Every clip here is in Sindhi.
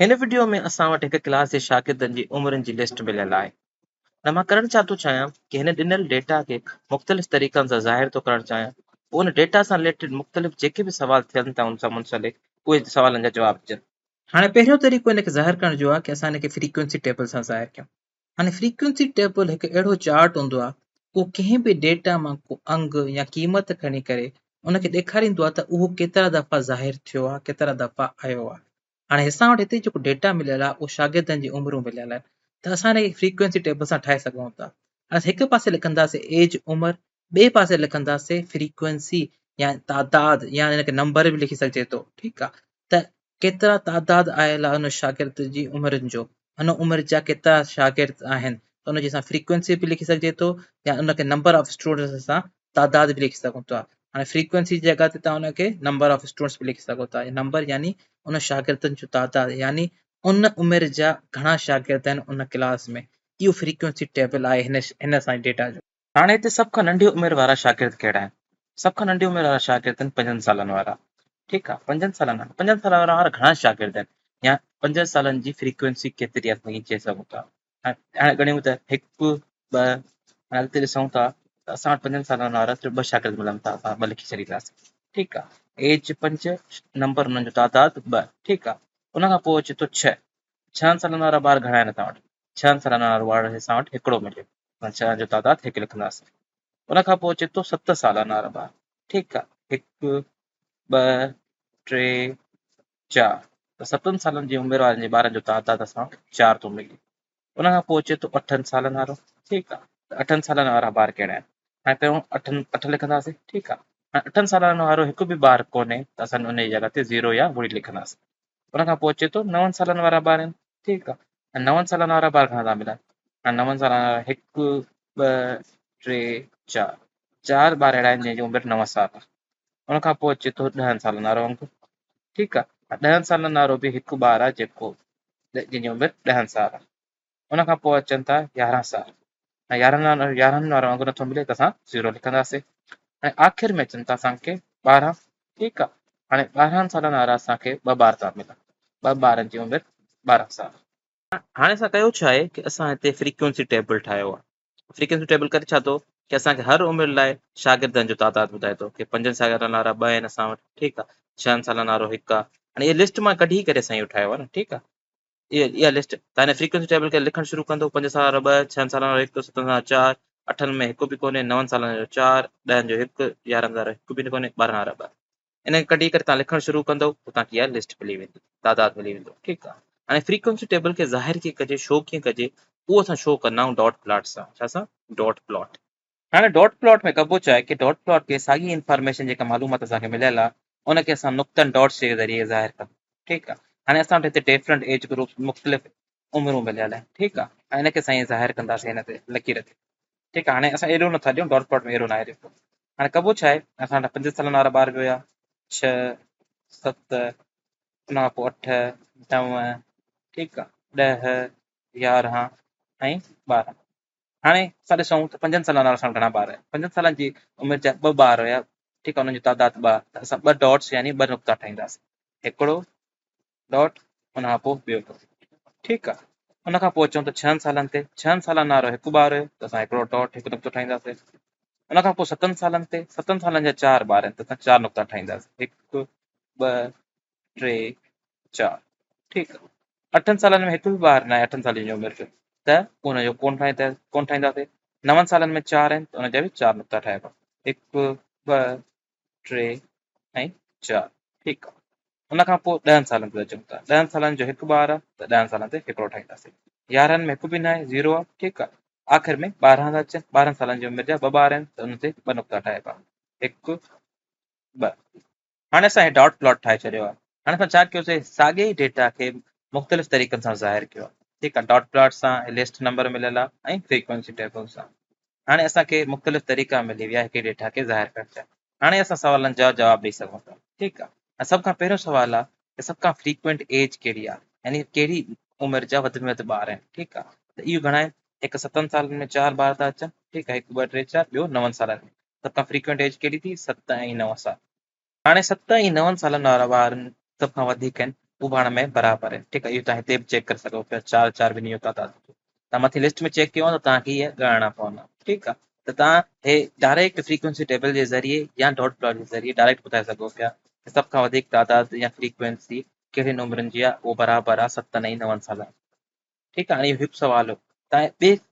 هن وڊيو ۾ اسان وٽ هڪ ڪلاس جي شاگردن جي عمرن جي لسٽ مليل آهي. هاڻي مان ڪرڻ ڇا ٿو چاهيان ڪي هن ڏنل ڊيٽا کي مختلف طريقن سان ظاهر ٿو ڪرڻ چاهيان پوء ان ڊيٽا سان رليٽيڊ مختلف جيڪي به سوال ٿين ٿا ان سان منسلڪ اهي سوالن جا جواب ڏجن. هاڻي پهريون طريقو ان کي ظاهر ڪرڻ جو آهي ڪي اسان ان کي فريڪوئنسي ٽيبل سان ظاهر ڪيون. هاڻي فريڪوئنسي ٽيبل هڪ اهڙو چارٽ هوندو آهي اهو ڪنهن به ڊيٽا مان ڪو انگ يا قيمت کڻي ڪري ان کي ڏيکاريندو آهي ته اهو ڪيترا دفعا ظاهر ٿيو آهي ڪيترا دفعا آيو آهي. هاڻي اسان وٽ هتي جيڪو ڊيٽا مليل آهي اهو شاگردن جي عمرون مليل آهن ته اسان هن کي فريڪوئنسي ٽيبل سان ٺاهي سگهون ٿا. هاڻي هڪ پاسي لکنداسين ايج عمر ٻئي پاسي لکنداسين فريڪوئنسي يا تعداد يا هن کي نمبر به لکي سگهجي ٿو ٺيڪ آهي ته ڪيترا تعداد آيل آهي ان شاگرد جي عمرن جو ان عمر جا ڪيترا شاگرد آهن ته ان جي اسان فريڪوئنسي به لکي سگهجي ٿو يا ان کي نمبر آف اسٽوڊنٽس سان تعداد به لکي سگهون ٿا هاڻي فريڪوئنسي جي جڳهه تي توهان ان کي نمبر آف اسٽوڊنٽس به لکي سگهو ٿا نمبر يعني ان شاگردن جو تعداد يعني ان عمر جا گهڻا شاگرد آهن ان ڪلاس ۾ اهو فريڪوئنسي ٽيبل آهي هن هن اسان جي ڊيٽا جو. هاڻي هتي سڀ کان ننڍي عمر وارا شاگرد ڪهڙا آهن؟ سڀ کان ننڍي عمر وارا شاگرد آهن پنجن سالن وارا ٺيڪ آهي پنجن سالن وارا پنجن سالن وارا گهڻا شاگرد آهن يا پنجن سالن جي فريڪوئنسي ڪيتري آهي اسان ائين چئي سگهون ٿا هاڻي ڳڻيون ته هڪ، ٻه، هاڻي اڳتي ڏسون ٿا ته اسان وٽ پنجن سالن وارا صرف ٻه شاگرد ملن ٿا اسان ٻه لکي ڇڏينداسين ٺيڪ آ ايج پنج نمبر انهن جو تعداد ٻه ٺيڪ آ ان کان پوء اچي ٿو ڇهه ڇهن سالن وارا ٻار گهڻا آهن اسان وٽ ڇهن سالن وارو ٻار اسان وٽ هڪڙو مليو اسان ڇهن جو تعداد هڪ لکنداسين ان کان پوء اچي ٿو ست سالن وارا ٻار ٺيڪ آ هڪ ٻه ٽي چار ته ستن سالن جي عمر وارن جي ٻارن جو تعداد اسان کي چار ٿو ملي. ان کان پوء اچي ٿو اٺن سالن وارو ٺيڪ آ ته اٺن سالن وارا ٻار ڪهڙا آهن هاڻي پهريون اٺن اٺ لکنداسين ٺيڪ آ هاڻي اٺن سالن وارو هڪ به ٻار ڪونهي ته اسان ان جي جڳهه تي زيرو يا ٻڙي لکنداسين. ان کان پوء اچي ٿو نون سالن وارا ٻار آهن ٺيڪ آ ۽ نون سالن وارا ٻار گهڻا ٿا ملن هاڻي نون سالن وارا هڪ ٻه ٽي چار چار ٻار اهڙا آهن جنهن جي عمر نو سال آهي. ان کان پوء اچي ٿو ڏهن سالن وارو انگ ٺيڪ آ ڏهن سالن وارو به هڪ ٻار آ جيڪو جنهن جي عمر ڏهن سال آ ان کان پوء اچن ٿا يارهن سال ۽ يارهن يارهن وارو انگ نٿو ملي ته اسان زيرو لکنداسين ۽ آخر ۾ اچن ٿا اسان کي ٻارهن ٺيڪ آ هاڻي ٻارهن سالن وارا اسان کي ٻه ٻار ٿا ملن ٻه ٻارن جي عمر ٻارهن سال. هاڻي اسان ڪيو ڇا آهي ڪي اسان هتي فريڪوئنسي ٽيبل ٺاهيو آ فريڪوئنسي ٽيبل ڪري ڇا ٿو ڪي اسان کي هر عمر لاء شاگردن جو تعداد ٻڌائي ٿو ڪي پنجن سالن وارا ٻه آهن اسان وٽ ٺيڪ آ ڇهن سالن وارو هڪ آ هاڻي اها لسٽ مان ڪڍي ڪري اسان اهو ٺاهيو آ نه ٺيڪ آ اها اها لسٽ تان هن فريڪوئنسي ٽيبل کي لکڻ شروع ڪندو پنج سالن وارو ٻه ڇهن سالن وارو هڪ ستن سالن وارو چار اٺن ۾ هڪ به ڪونهي نون سالن وارو چار ڏهن جو هڪ يارهن وارو هڪ به ڪونهي ٻارهن وارا ٻه ان کي ڪڍي ڪري توهان لکڻ شروع ڪندو ته توهان کي اها لسٽ ملي ويندي تعداد ملي ويندو ٺيڪ آهي هاڻي فريڪوئنسي ٽيبل کي ظاهر ڪيئن ڪجي شو ڪيئن ڪجي اهو اسان شو ڪندا آهيون ڊاٽ پلاٽ سان ڇا سان ڊاٽ پلاٽ هاڻي ڊاٽ پلاٽ ۾ ڪبو ڇا آهي ڪي ڊاٽ پلاٽ کي ساڳي انفارميشن جيڪا معلومات اسان کي مليل آهي ان کي اسان نقطن ڊاٽس جي ذريعي ظاهر ڪندا ٺيڪ آهي هاڻي اسان وٽ هتي ڊفرنٽ ايج گروپس مختلف عمرون مليل آهن ٺيڪ آهي ۽ ان کي اسان ائين ظاهر ڪنداسين هن تي لڪير تي ٺيڪ آهي هاڻي اسان ايرو نٿا ڏيون ڊاٽ پلاٽ ۾ ايرو ناهي ڏبو هاڻي ڪبو ڇا آهي اسان وٽ پنج سالن وارا ٻار به هيا ڇهه ست ان کان پوء اٺ نو ٺيڪ آهي ڏهه يارهن ۽ ٻارهن هاڻي اسان ڏسون ته پنجن سالن وارا اسان وٽ گهڻا ٻار آهن پنجن سالن جي عمر جا ٻه ٻار هيا ٺيڪ آهي انهن جو تعداد ٻه ته اسان ٻه ڊاٽس يعني ٻه نقطا ٺاهينداسين هڪڙو ڊاٽ ان کان پوء ٻيو ڊاٽ ٺيڪ آ ان کان پوء اچون ته ڇهن سالن تي ڇهن سالن وارو هڪ ٻار هيو ته اسان هڪڙو ڊاٽ هڪ نقطو ٺاهينداسين ان کان پوء ستن سالن تي ستن سالن جا چار ٻار آهن ته اسان چار نقطا ٺاهينداسين هڪ ٻه ٽي چار ٺيڪ آ اٺن سالن ۾ هڪ به ٻار ناهي اٺن سالن جي عمر جو ته ان جو ڪون ٺاهيندا ڪون ٺاهينداسين نون سالن ۾ چار آهن ته ان جا به چار نقطا ٺاهبا هڪ ٻه ٽي ۽ چار ٺيڪ آ ان کان پوء ڏهن سالن تي اچون ٿا ڏهن سالن جو هڪ ٻار آ ته ڏهن سالن تي هڪڙو ٺاهينداسين يارهن ۾ هڪ به ناهي زيرو آ ٺيڪ آ آخر ۾ ٻارهن ٿا اچن ٻارهن سالن جي عمر جا ٻه ٻار آهن ته ان تي ٻه نقطا ٺاهبا هڪ ٻه هاڻي اسان هي ڊاٽ پلاٽ ٺاهي ڇڏيو آهي هاڻي اسان ڇا ڪيوسي ساڳي ئي ڊيٽا کي مختلف طريقن سان ظاهر ڪيو آهي ٺيڪ آهي ڊاٽ پلاٽ سان لسٽ نمبر مليل آهي ۽ فريڪوئنسي ٽيبل سان هاڻي اسان کي مختلف طريقا ملي ويا هڪ ڊيٽا کي ظاهر ڪرڻ جا هاڻي اسان سوالن جا جواب ڏئي سگهون ٿا ٺيڪ آهي ۽ سڀ کان پهريون سوال آهي ته سڀ کان فريڪوئنٽ ايج ڪهڙي آهي يعني ڪهڙي عمر جا وڌ ۾ وڌ ٻار آهن ٺيڪ آهي ته اهو گهڻا آهن هڪ ستن سالن ۾ چار ٻار ٿا اچن ٺيڪ آهي هڪ ٻه ٽي چار ٻيو نون سالن ۾ سڀ کان فريڪوئنٽ ايج ڪهڙي ٿي ست ۽ نو سال هاڻي ست ۽ نون سالن وارا ٻار سڀ کان وڌيڪ آهن هو پاڻ ۾ برابر آهن. ٺيڪ آهي، اهو توهان هتي به چيڪ ڪري سگهو پيا، چار چار ٻنهي جو تعداد. توهان مٿي لسٽ ۾ چيڪ ڪيو ته توهان کي اهي ڳڻڻا پوندا. ٺيڪ آهي، ته توهان هي ڊائريڪٽ فريڪوئنسي ٽيبل جي ذريعي يا ڊاٽ پلاٽ جي ذريعي ڊائريڪٽ ٻڌائي سگهو پيا ته سڀ کان وڌيڪ تعداد يا فريڪوئنسي ڪهڙي نمبرن جي آهي، اهو برابر آهي ستن ۽ نون سالن. ٺيڪ آهي، هاڻي اهو هڪ سوال هو. توهان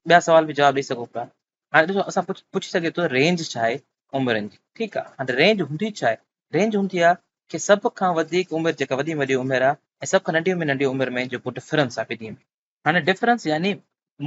ٻيا سوال به جواب ڏئي سگهو پيا. هاڻي ڏسو اسان پڇي سگهي ٿو رينج ڇا آهي عمرن جي. ٺيڪ آهي، هاڻي رينج هوندي ڇا آهي؟ رينج هوندي آهي ڪي سڀ کان وڌيڪ عمر جيڪا وڏي ۾ وڏي عمر آهي ۽ سڀ کان ننڍي ۾ ننڍي عمر ۾ جيڪو ڊفرنس آهي ٻنهي ۾. هاڻي ڊفرنس يعني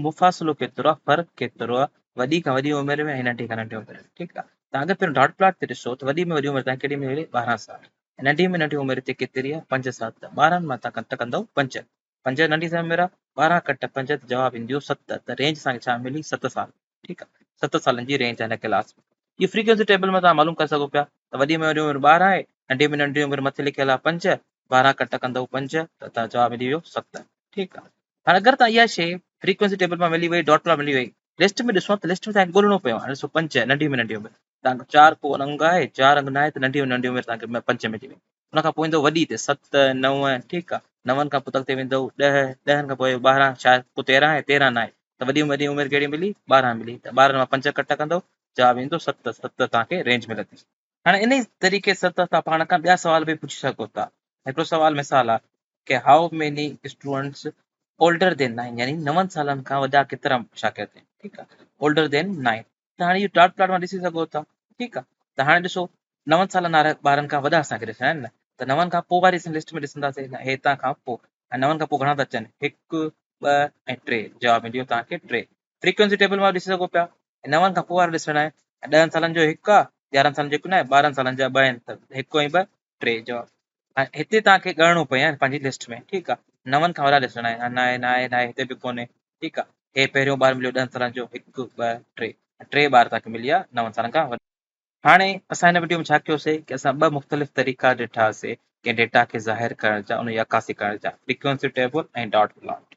مفاصلو ڪيترو آهي، فرق ڪيترو آهي وڏي کان وڏي عمر ۾ ۽ ننڍي کان ننڍي عمر ۾. ٺيڪ آهي، توهان اگر پهريون ڊاٽ پلاٽ تي ڏسو ته وڏي ۾ وڏي عمر توهان کي ڪهڙي ملي؟ 12 سال. ۽ ننڍي ۾ ننڍي عمر هتي ڪيتري آهي؟ 5 سال. ته 12 مان توهان ڪٽ ڪندؤ 5، 5 ننڍي سان عمر آهي، 12 ڪٽ 5 ته جواب ايندو 7. ته رينج اسان کي ڇا ملي؟ 7 سال. ٺيڪ آهي، 7 سالن جي رينج آهي هن ڪلاس ۾. اهو فريڪوئنسي ٽيبل مان توهان معلوم ڪري سگهو پيا ته وڏي ۾ وڏي عمر 12 آهي، ننڍي ۾ ننڍي عمر مٿي لکيل آهي 5، 12 ڪٽ ڪندؤ 5 ته توهان جواب ملي ويو 7. ٺيڪ آهي، هاڻي اگر توهان اها شيء فريڪوئنسي ٽيبل مان ملي وئي، ڊاٽ پلاٽ ملي وئي، لسٽ ۾ ڏسو ته لسٽ ۾ توهان کي ڳولڻو پيو. هاڻي ڏسو 5 ننڍي ۾ ننڍي عمر، توهان کي 4 ڪو انگ آهي، 4 انگ ناهي ته ننڍي ۾ ننڍي عمر توهان کي 5 ملي وئي. ان کان پوء ايندو وڏي تي 7، 9، ٺيڪ آهي، نون کان پوء اڳتي ويندو 10، ڏهن کان پوء 12، شايد ڪو 13 آهي، 13 ناهي ته وڏي ۾ وڏي عمر ڪهڙي ملي؟ 12 ملي، ته 12 مان 5 ڪٽ ڪندو جواب ايندو 7، 7 توهان کي رينج ملندي. هاڻي انهي طريقي سان توهان پاڻ کان ٻيا سوال به پڇي سگهو ٿا. هڪڙو سوال مثال آهي ڪي how many students older than nine يعني نون سالن کان وڏا ڪيترا شاگرد آهن. ٺيڪ آهي، اولڊر دين نائن. ته هاڻي اهو ڊاٽ پلاٽ مان ڏسي سگهو ٿا. ٺيڪ آهي، ته هاڻي ڏسو نون سالن وارن ٻارن کان وڏا اسان کي ڏسڻا آهن نه، ته نون کان پوء واري اسان لسٽ ۾ ڏسنداسين نه، هتان کان پوء ۽ نون کان پوء گهڻا ٿا اچن؟ هڪ، ٻه ۽ ٽي. جواب ملي ويو توهان کي ٽي. فريڪوئنسي ٽيبل مان ڏسي سگهو پيا نون کان پوء وارا ڏسڻا آهن. ڏهن سالن جو هڪ آهي، 11 سالن جو هڪ ناهي، 12 سالن جا ٻه آهن، ته هڪ ۽ ٻه ٽي جواب. هاڻي هتي توهان کي ڳڻڻو پئي پنهنجي لسٽ ۾. ٺيڪ آهي، نون کان وڏا ڏسڻا آهن، ناهي ناهي ناهي هتي به ڪونهي. ٺيڪ آهي، هي پهريون ٻار مليو ڏهن سالن جو، هڪ ٻه ٽي، ٽي ٻار توهان کي ملي ويا نون سالن کان وڏا. هاڻي اسان هن وڊيو ۾ ڇا ڪيوسي ڪي اسان ٻه مختلف طريقا ڏٺاسي ڪنهن ڊيٽا کي ظاهر ڪرڻ جا، ان جي عڪاسي ڪرڻ جا، فريڪوئنسي ٽيبل ۽ ڊاٽ پلاٽ.